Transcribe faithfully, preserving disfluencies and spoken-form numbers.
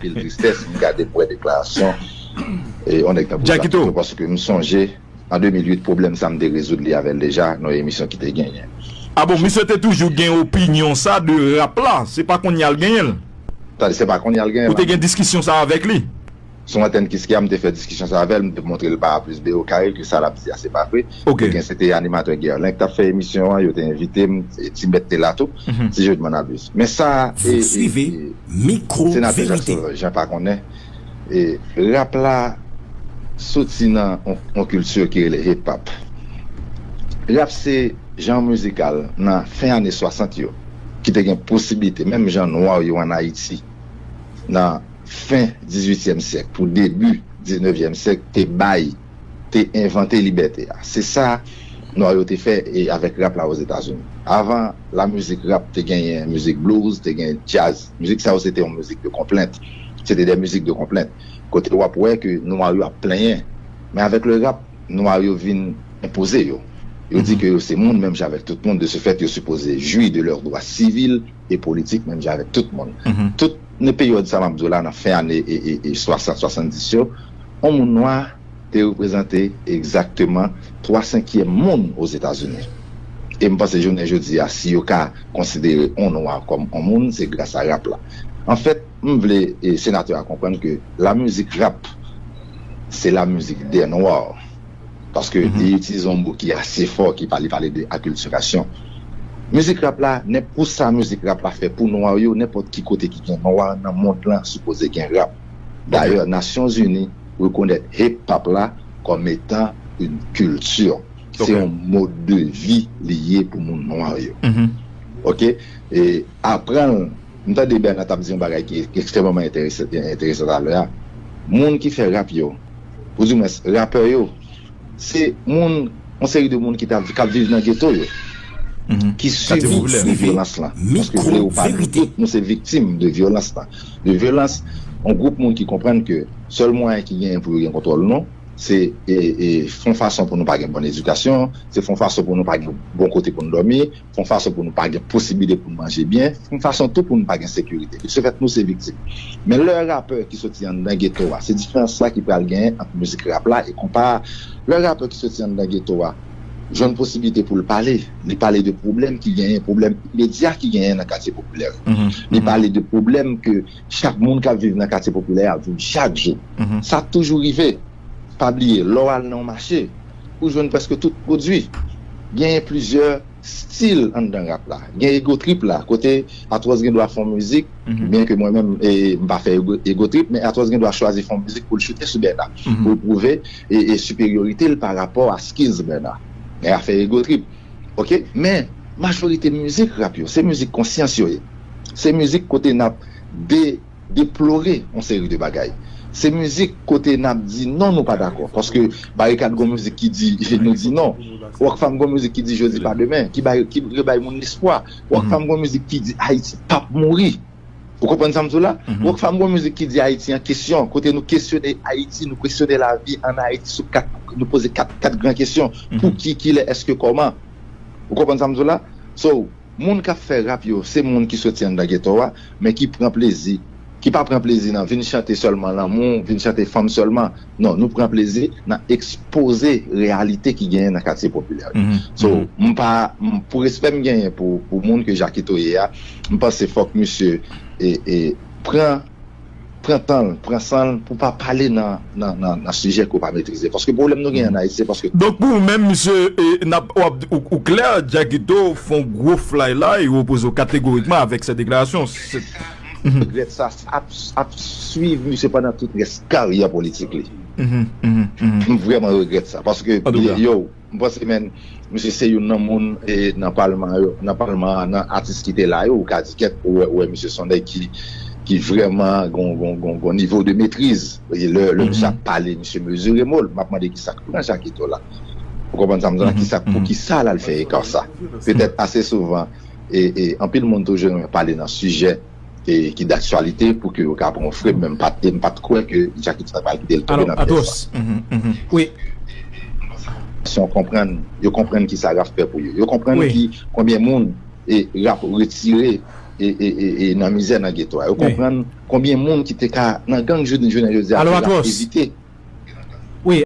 Anpil tristès, m gade, m wè deklarasyon e yon nèg tankou Jackito, paske m sonje an de mil uit, pwoblèm sa m te rezoud li avè l deja nan yon emisyon ki te genyen. A bon, misye te toujou gen opinyon sa de rap la, se pa kounye a l genyen l? Tande, se pa kounye a l genyen l. Ou te gen diskisyon sa avèk li? Sou antèn Kiskeya, m te fè diskisyon sa avè l, m te montre l pa A plis B O kare, ke sa l ap di a se pa vre. Ok. Ebyen, se te animatè Guerlain k t ap fè emisyon an, yo te envite m, e Ti Mèt te la tou, si je ne m'abuse. Men sa, e, e, e, senatè Jacques Sauvage Jean pa konnen, e, rap la soti nan yon, yon kilti ki rele hip hop. Rap se jan mizikal nan fen ane swasant yo, ki te gen posiblite, menm jan nwa yo ann Ayiti, nan fen dizuityèm syèk pou debi diznevyèm syèk, te bay, te envante libète a. Se sa nwa yo te fè e avèk rap la Ozetazini. Avan, lamizik rap te genyen mizik blues, te genyen djaz. Mizik sa yo se te yon mizik de konplent. Se te de mizik de konplent. Kote w ap wè ke nwa yo ap plenyen. Men avèk le rap, nwa yo vin enpoze yo. Yo di ke yo se moun menm jan avèk tout moun, de ce fait, yo sipoze jwi de lè dwa sivil e politik menm jan avèk tout moun. Tout nan peryòd sa m ap di w la, nan fen ane e, e, e swasant, swasanndis yo, yon moun nwa te reprezante egzakteman twa senkyèm moun Ozetazini. E m panse jounen jodi a, si yo ka konsidere yon nwa kòm yon moun, se gras a rap la. Anfèt, m vle, e, senatè a konprann ke lamizik rap, se lamizik dè nwa. Paske li itilize yon mo ki ase fò, ki pale, pale de akiltirasyon. Mizik rap la, nenpòt sa mizik rap la fè pou nwa yo, nenpòt ki kote ki gen nwa nan mond lan, sipoze gen rap. Dayè, Nasyonzini rekonèt hip hop la kòm etan yon kilti. Se yon mode de vie li ye pou moun nwa yo. Ok? E aprann, m tande Bernard t ap di yon bagay ki ekstrèmeman enterese-, enteresan talè a. Moun ki fè rap yo, oudimwens rapè yo, se moun, yon seri de moun ki t ap, k ap viv nan geto yo, ki sibi vyolans lan. Paske vle ou pa nou tout, nou se viktim de vyolans lan. De vyolans, yon gwoup moun ki konprann ke sèl mwayen ki genyen pou yo gen kontwòl nou, se, e, e, fè yon fason pou nou pa gen bòn edikasyon, se fè yon fason pou nou pa gen bon kote pou nou dòmi, fè yon fason pou nou pa gen posiblite pou nou manje byen, fè yon fason tou pou nou pa gen sekirite. De ce fait, nou se viktim. Men lè rapè ki soti anndan geto a, se diferans sa ki pral genyen ant mizik rap la e konpa a. Lè rapè ki soti anndan geto a jwenn posiblite pou l pale, li pale de pwoblèm ki genyen, pwoblèm imedya ki genyen nan katye popilè yo. Li pale de pwoblèm ke chak moun k ap viv nan katye popilè ap viv chak jou. Sa toujou rive. Pa bliye, lè w al nan yon mache, ou jwenn prèske tout pwodui. Genyen plizyè stil anndan rap la. Gen ego trip la, kote Atwòs gen dwa fè yon mizik, byen ke mwen menm, e, m pa fè ego, ego trip, men Atwòs gen dwa chwazi fè yon mizik pou l choute sou Bèna, pou l pwouve, e, e, siperyorite l pa rapò a skills Bèna. Gen afè ego trip. Ok? Men, majorite mizik rap yo, se mizik konsyans yo ye. Se mizik kote n ap de deplore yon seri de bagay. Se mizik kote n ap di non, nou pa dakò. Paske Barikad gon mizik ki di, nou di non. Rockfam gon mizik ki di jodi pa demen, ki bay, ki rebay moun lespwa. Rockfam gon mizik ki di Ayiti p ap mouri. Ou konprann sa m di w la? Rockfam gon mizik ki di Ayiti an kesyon, kote nou kesyone Ayiti, nou kesyone lavi ann Ayiti sou kat, nou poze kat, kat gran kesyon. Pouki, kilè, èske, kòman? Ou konprann sa m di w la? So, moun k ap fè rap yo, se moun ki soti anndan geto a, men ki pran plezi, ki pa pran plezi nan vin chante sèlman lanmou, vin chante fanm sèlman. Non, nou pran plezi nan ekspoze reyalite ki genyen nan katye popilè yo. So, m pa, m, pou respè m genyen pou, pou moun ke Jakito ye a, m panse fòk misye, e, e, pran pran tan l, pran san l pou pa pale nan, nan, nan, nan sijè ke w pa metrize. Paske pwoblèm nou genyen ann Ayiti, se paske... Donk, pou ou menm, misye, e, n ap, w ap, ou, ou klè, Jackito fè yon gwo flay la, e w opoze w kategorikman avèk sèt deklarasyon. Se... Regrèt sa, ap, ap swiv misye pandan tout rès karyè politik li. M vrèman regrèt sa, paske, yo, m panse, men, misye se youn nan moun, e, nan palman yo, nan palman an, nan atis ki te la yo, ou ka di kèt, ou wè, ou wè misye se yon nèg ki, ki vrèman gon, gon, gon, gon nivo de metriz. E lè, lè misye ap pale, misye mezire mo l. M ap mande kisa k pran Jakito la. Ou konprann sa m di la? Kisa, poukisa l al fè eka sa? Petèt ase souvan, e, e anpil moun toujou renmen pale nan sijè e ki daktyalite pou ke yo ka pran yon frem, men m pa t, m pa t kwè ke Jakito ta pral kite l tonbe nan pyèj sa. Wi. Yo konprann, yo konprann ki sa rap fè pou yo. Yo konprann ki konbyen moun e rap retire e, e, e, e nan mizè nan geto a. Yo konprann konbyen moun ki te ka nan gang jounen jodi a, Alo, pou y ap Atwòs. Evite. Wi,